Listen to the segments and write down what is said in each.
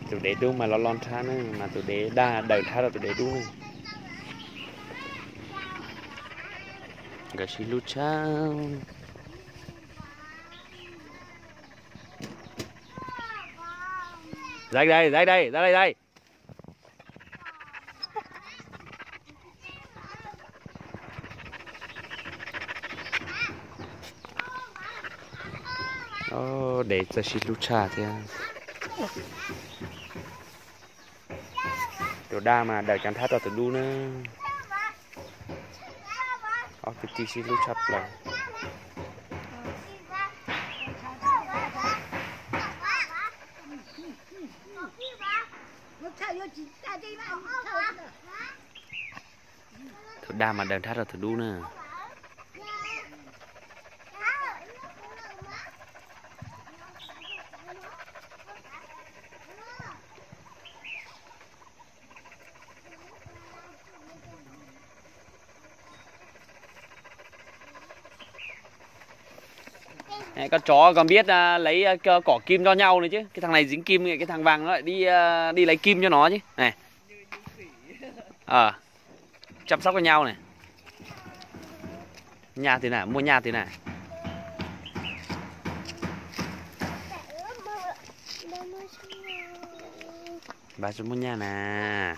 Tus dev dub mas los los nrhab na, mas tus dev daj daws nrhab rau tus dev dub na. Nkawd sib hlub tshaj. Dai dai dai dai dai dai. Dev txawj sib hlub tshaj thiab. Tus daj mas daws cov nrhab rau tus dub na. Ob kwv tij sib hlub tshaj plaws. Tus daj mas daws nrhab rau tus dub na. Con chó còn biết lấy cỏ kim cho nhau này chứ. Cái thằng này dính kim, cái thằng vàng nó lại đi đi lấy kim cho nó chứ. Này. Chăm sóc cho nhau này. Nyaj twg na, muaj nyaj twg na. Npaj tsis muaj nyaj na.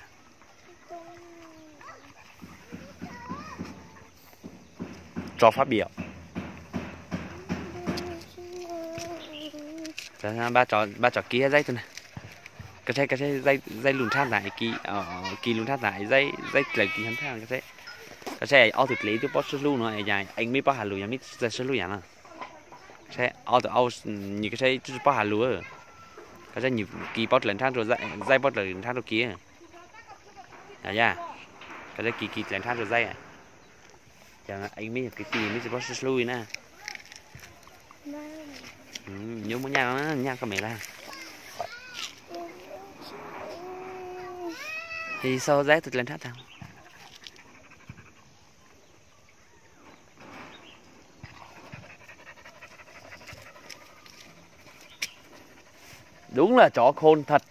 Tso fab biam. Npaj tso kis zaib tug na. Koj saib, koj saib zaib lug nrhab ntag, kis lug nrhab ntag, zaib dlaws kis nrhab, koj saib. Koj saib ob tug dlev twb paub sib hlub no, eej meb paub has lug, yog meb txawj sib hlub yam no. Saib ob tug, nws koj saib twb tsis paub has lug. Koj saib nws kis paub dlaws nrhab rau zaib, paub dlaws nrhab rau kis. Yog, koj saib kis kis dlaws nrhab rau zaib. Ces eej meb yog kwv tij meb tsis paub sib hlub li na. Nyuaj muaj nyaj no, nyaj koj me lawm. Xauj zaib tug dlaws nrhab tag. Đúng là chó khôn thật.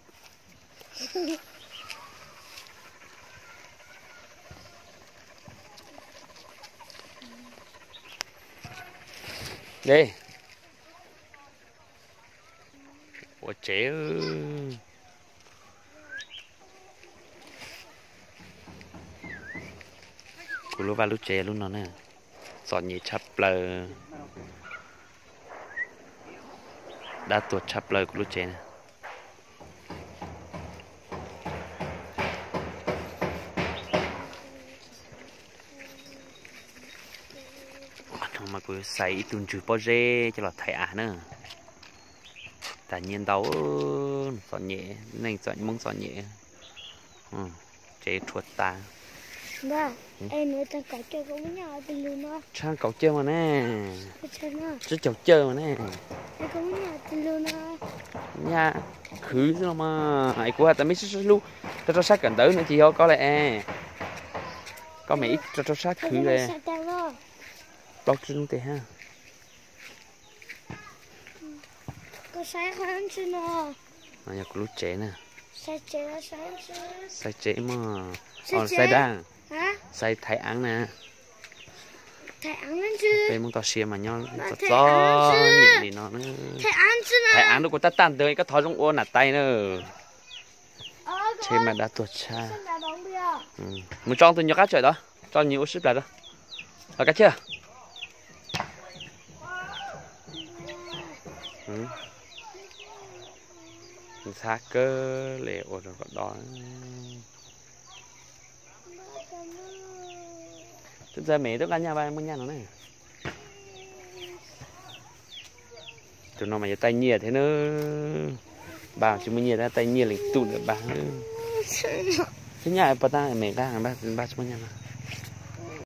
Ua tsev. Kuv lub vaj lub tsev lub no na, txom nyem tshaj plaws, dab tuag tshaj plaws kuv lub tsev na. Mas kuv xaiv ib tug ntswg pob zeb coj los thaiv av na. Tas nyiaj ntau, txom nyem, neeg txom, Hmoob txom nyem, tsev rhuav tas. Tshaj kaum cawj mas ne, tsib caug cawj mas ne. Nyaj khwv xwb los mas, es kuv has tas meb sib sib hlub rau rau sab kawm ntawv no ces yog koj lawm es. Koj me ib rau rau sab khwv li. Plaub tsib hnub tes hab. Yog kuv lub tsev na. Xaiv tsev mas, xaiv dab, xaiv thaiv av na. Peb Hmoob toj siab mas nyob txom txom nyem li no na. Thaiv av rau kuv tab tag ntawd, koj thov zoo ua nam tais na. Tsheb mas dab tuag tshaj. Mus tso tus nyuag qab tsawm tod, tso nyuag ua sib plas rau. Los kab chij. Ntxhab kawg li ua rau kom do. Twb ntxhab me tub nqa nyaj, muaj nyaj no ne. Tus no mas yuav taij nyiaj thiab na. Npaj tsis muaj nyiaj tab, taij nyiaj leej tub ntawm npaj. Tib nyaj pas tag me nqa, npaj tsis muaj nyaj no.